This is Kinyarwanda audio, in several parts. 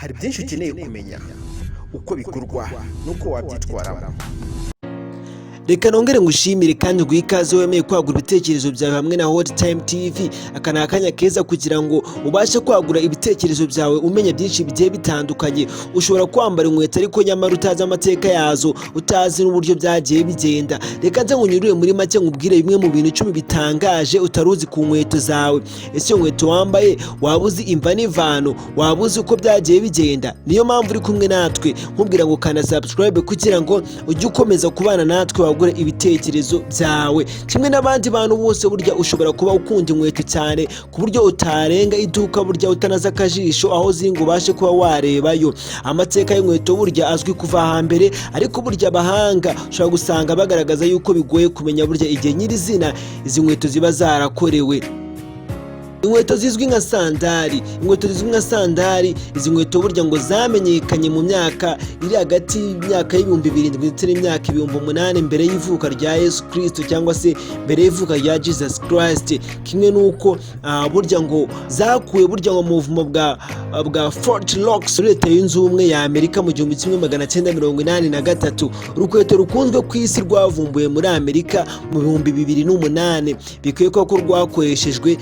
Hari byinshi ukeneye kumenya uko bikorwa n'uko wabyitwaramo. Reka nongere ngushimire kandi nguhe ikaze wemeye kwagura ibitekerezo byawe hamwe na Hot Time TV. Aka ni akanya keza kugira ngo ubashe kwagura ibitekerezo byawe, umenya byinshi bigiye bitandukanye. Ushobora kwambara inkweto ariko nyamara utazi amateka yazo, utazi n'uburyo byagiye bigenda. Reka nze nkunyurire muri make, nkubwire bimwe mu bintu 10 bitangaje utari uzi ku nkweto zawe. Ese iyo nkweto wambaye waba uzi imva n'ivano? Waba uzi uko byagiye bigenda? Niyo mpamvu uri kumwe natwe, nkubwira ngo kanda subscribe kugira ngo ujye ukomeza kubana natwe, wagure ibitekerezo byawe kimwe n'abandi bantu bose. Burya ushobora kuba ukunda inkweto cyane ku buryo utarenga iduka burya utanaza akajisho aho ziri ngo ubashe kuba warebayo. Amateka y'inkweto burya azwi kuva hambere, ariko burya abahanga ushobora gusanga bagaragaza yuko bigoye kumenya burya igihe nyirizina izi nkweto ziba zarakorewe. Inkweto zizwi nka sandali, inkweto zizwi nka sandali, izi nkweto burya ngo zamenyekanye mu myaka iri hagati y'imyaka y'7,000 ndetse n'imyaka 8,000 mbere y'ivuka rya Yesu Kirisito, cyangwa se mbere y'ivuka rya Jesus Christ. Kimwe n'uko burya ngo zakuwe burya ngo mu buvumo bwa Fort Knox muri Leta Yunze Ubumwe ya Amerika mu 1983. Urukweto rukunzwe ku isi rwavumbuwe muri Amerika mu 2008. Bikwiye ko rwakoreshejwe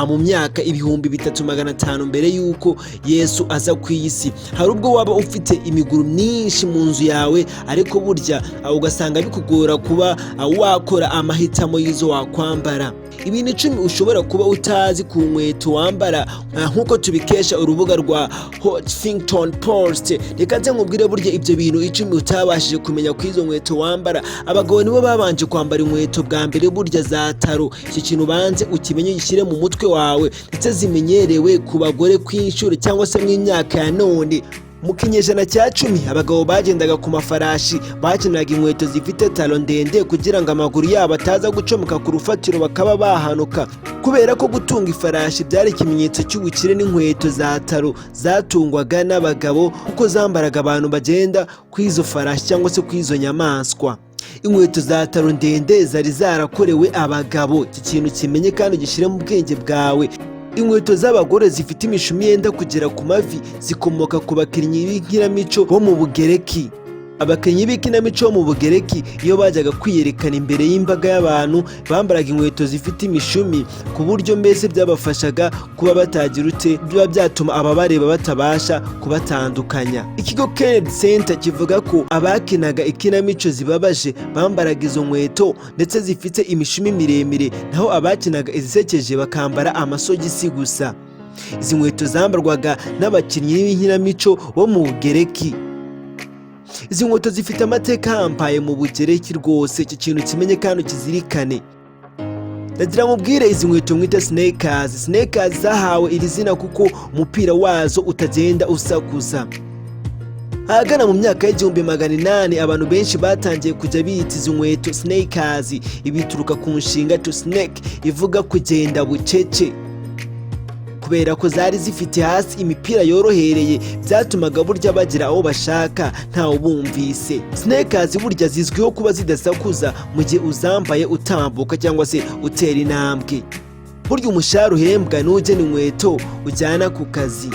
mu myaka 3500 mbere y'uko Yesu aza ku isi. Hari ubwo waba ufite imiguru myinshi mu nzu yawe, ariko burya ugasanga bikugora kuba wakora amahitamo y'izo wakwambara. Ibintu 10 ushobora kuba utazi ku nkweto wambara, nk'uko tubikesha urubuga rwa Huffington Post. Reka nze nkubwire burya ibyo bintu 10 utabashije kumenya ku izo nkweto wambara. Abagabo nibo babanje kwambara inkweto bwa mbere burya za talon. Icyo kintu ubanze ukimenye, ugishyire mu mutwe wawe, ndetse zimenyerewe ku bagore kw'inshuro cyangwa se mu myaka ya none. Mu kinyejana cya 10, abagabo bagendaga ku mafarashi bakeneraga inkweto zifite talon ndende kugira ngo amaguru yabo ataza gucomoka ku rufatiro bakaba bahanuka. Kubera ko gutunga ifarashi byari ikimenyetso cy'ubukire, n'inkweto za talon zatungwaga n'abagabo kuko zambaraga abantu bagenda ku izo farashi cyangwa se ku izo nyamaswa. Inkweto za talon ndende zari zarakorewe abagabo. Iki kintu kimenye kandi ugishyire mu bwenge bwawe. Inkweto z'abagore zifite imishumi yenda kugera ku mavi zikomoka ku bakinnyi b'inkinamico bo mu Bugereki. Abakinnyi b'ikinamico bo mu Bugereki, iyo bajyaga kwiyerekana imbere y'imbaga y'abantu, bambaraga inkweto zifite imishumi, ku buryo mbese byabafashaga kuba batagira ute, biba byatuma ababareba batabasha kubatandukanya. Ikigo Kennedy Center kivuga ko abakinaga ikinamico zibabaje bambaraga izo nkweto ndetse zifite imishumi miremire, naho abakinaga izisekeje bakambara amasogisi gusa. Izi nkweto zambarwaga n'abakinnyi b'inkinamico bo mu Bugereki. Izi nkweto zifite amateka ahambaye mu Bugereki rwose. Icyo kintu kimenye kandi ukizirikane. Ndagira mubwire izi nkweto mwita sneakers. Sneakers zahawe iri zina kuko umupira wazo utagenda usakuza. Ahagana mu myaka y'1800, abantu benshi batangiye kujya bita izi nkweto sneakers. Ibituruka ku nshinga "to sneak", ivuga kugenda bucece. Kubera ko zari zifite hasi imipira yorohereye, byatumaga burya bagera aho bashaka ntawe ubumvise. Sneakers burya zizwiho kuba zidasakuza mu gihe uzambaye utambuka cyangwa se utera intambwe. Burya umushahara uhembwa n'ugena inkweto ujyana ku kazi.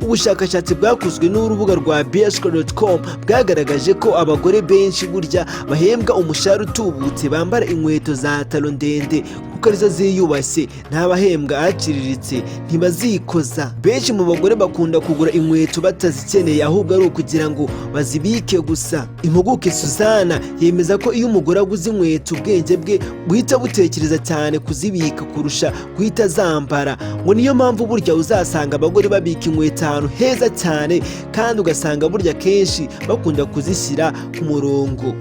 Ubushakashatsi bwakozwe n'urubuga rwa bsco.com bwagaragaje ko abagore benshi burya bahembwa umushahara utubutse bambara inkweto za talon ndende kuko arizo ziyubashye, n'abahembwa aciriritse ntibazikoza. Benshi mu bagore bakunda kugura inkweto batazikeneye, ahubwo ari ukugira ngo bazibike gusa. Impuguke Suzana yemeza ko iyo umugore aguze inkweto, ubwenge bwe buhita butekereza cyane kuzibika kurusha guhita zambara. Ngo niyo mpamvu burya uzasanga abagore babika inkweto ahantu heza cyane, kandi ugasanga burya kenshi bakunda kuzishyira ku murongo.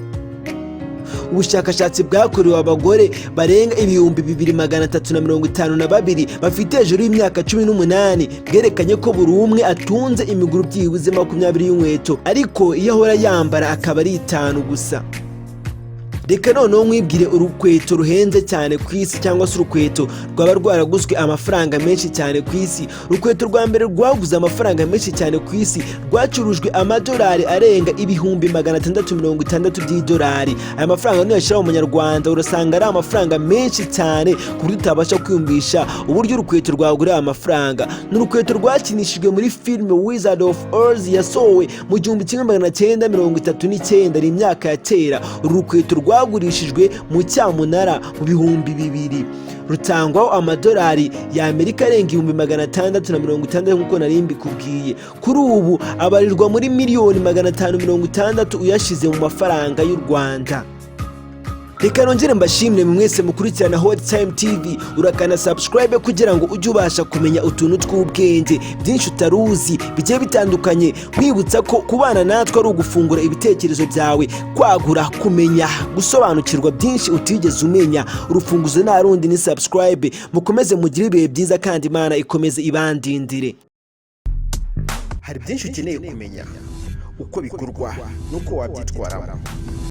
Ubushakashatsi bwakorewe abagore barenga 2352 bafite hejuru y'imyaka 18 bwerekanye ko buri umwe atunze imiguru byibuze 20 y'inkweto, ariko iyo ahora yambara akaba ari itanu gusa. Reka noneho nkwibwire urukweto ruhenze cyane ku isi, cyangwa se urukweto rwaba rwaraguzwe amafaranga menshi cyane ku isi. Urukweto rwa mbere rwaguze amafaranga menshi cyane ku isi rwacurujwe amadolari arenga 660,000 by'idolari. Aya mafaranga nuyashyira mu manyarwanda, urasanga ari amafaranga menshi cyane ku buryo utabasha kwiyumvisha uburyo urukweto rwagura aya mafaranga. Ni urukweto rwakinishijwe muri filime Wizard of Oz yasohowe mu 1939, ni imyaka ya kera. Uru rukweto rwagurishijwe mu cyamunara mu 2000, rutangwaho amadolari y'Amerika arenga 660,000. Nk'uko nari mbikubwiye, kuri ubu abarirwa muri miliyoni 560 uyashize mu mafaranga y'u Rwanda. Reka nongere mbashimire mwese mukurikirana Hot Time TV. Urakanda subscribe kugira ngo ujye ubasha kumenya utuntu tw'ubwenge byinshi utaruzi bigiye bitandukanye. Nkwibutsa ko kubana natwe ari ugufungura ibitekerezo byawe, kwagura kumenya, gusobanukirwa byinshi utigeze umenya. Urufunguzo nta rundi, ni subscribe. Mukomeze mugire ibihe byiza, kandi Imana ikomeze ibandindire. Hari byinshi ukeneye kumenya, uko bikorwa n'uko wabyitwaramo.